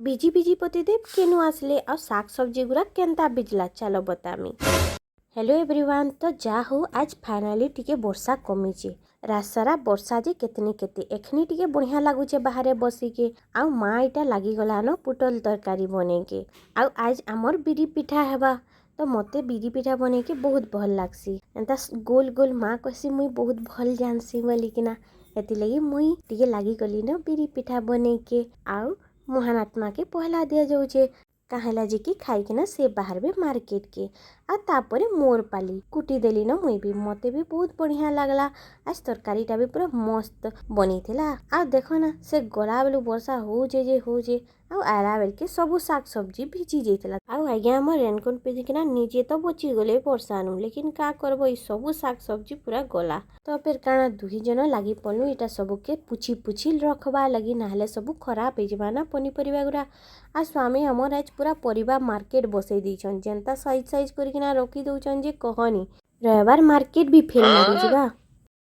ଭିଜି ଭିଜି ପତିଦେବ କେନୁ ଆସିଲେ ଆଉ ଶାଗ ସବଜି ଗୁଡ଼ା କେନ୍ତା ଭିଜଲା, ଚାଲ ବତାମି। Hello everyone. ତ ଯା ହଉ, ଆଜ ଫାଇନାଲି ଟିକେ ବର୍ଷା କମିଛେ। ରାତ ସାରା ବର୍ଷା ଯେ କେତନି କେତେ। ଏଖନି ଟିକେ ବଢ଼ିଆ ଲାଗୁଛେ ବାହାରେ ବସିକେ। ଆଉ ମା ଏଇଟା ଲାଗିଗଲାନ ପୁଟଲ ତରକାରୀ ବନେଇକେ। ଆଉ ଆଜ ଆମର୍ ବିରି ପିଠା ହେବା। ତ ମତେ ବିରି ପିଠା ବନେଇକେ ବହୁତ ଭଲ୍ ଲାଗ୍ସି। ଏନ୍ତା ଗୋଲ ଗୋଲ ମା କହେସି, ମୁଇଁ ବହୁତ ଭଲ୍ ଜାନ୍ସି ବୋଲିକିନା। ହେଥିଲାଗି ମୁଇଁ ଟିକେ ଲାଗିଗଲିନ ବିରି ପିଠା ବନେଇକେ। ଆଉ ମହାନ ଆତ୍ମାକେ ପହଲା ଦିଆଯାଉଛେ, କାଁ ହେଲା ଯେ କି ଖାଇକିନା ସେ ବାହାରବେ ମାର୍କେଟକେ। ଆଉ ତାପରେ ମୋର୍ ପାଲି, କୁଟି ଦେଲିନ ମୁଇଁ ବି। ମତେ ବି ବହୁତ ବଢ଼ିଆ ଲାଗଲା। ଆଜ ତରକାରୀଟା ବି ପୁରା ମସ୍ତ ବନେଇଥିଲା। ଆଉ ଦେଖ ନା, ସେ ଗଲା ବେଲୁ ବର୍ଷା ହଉଛେ ଯେ ହଉଛେ, ଆଉ ଆଇଲା ବେଲକେ ସବୁ ଶାଗ ସବଜି ଭିଜି ଯାଇଥିଲା। ଆଉ ଆଜ୍ଞା, ଆମର ରେନକୋଟ୍ ପିନ୍ଧିକିନା ନିଜେ ତ ବଚିଗଲେ ବର୍ଷାନୁ, ଲେକିନ୍ କାଁ କରବ, ଏଇ ସବୁ ଶାଗ ସବଜି ପୁରା ଗଲା। ତ ଫେର୍ କାଣା, ଦୁହି ଜଣ ଲାଗି ପଡ଼ଲୁ ଏଇଟା ସବୁକେ ପୁଛି ପୁଛି ରଖବା ଲାଗି, ନାହେଲେ ସବୁ ଖରାପ ହେଇଯିବା ନା ପନିପରିବା ଗୁଡ଼ା। ଆଉ ସ୍ୱାମୀ ଆମର ଆଜ ପୁରା ପରିବା ମାର୍କେଟ ବସେଇ ଦେଇଛନ୍। ଯେନ୍ତା ସାଇଜ୍ ସାଇଜ୍ କରିକିନା ରଖି ଦଉଛନ୍ ଯେ କହନି। ରବିବାର ମାର୍କେଟ ବି ଫେଲ୍ ମାରିଯିବା।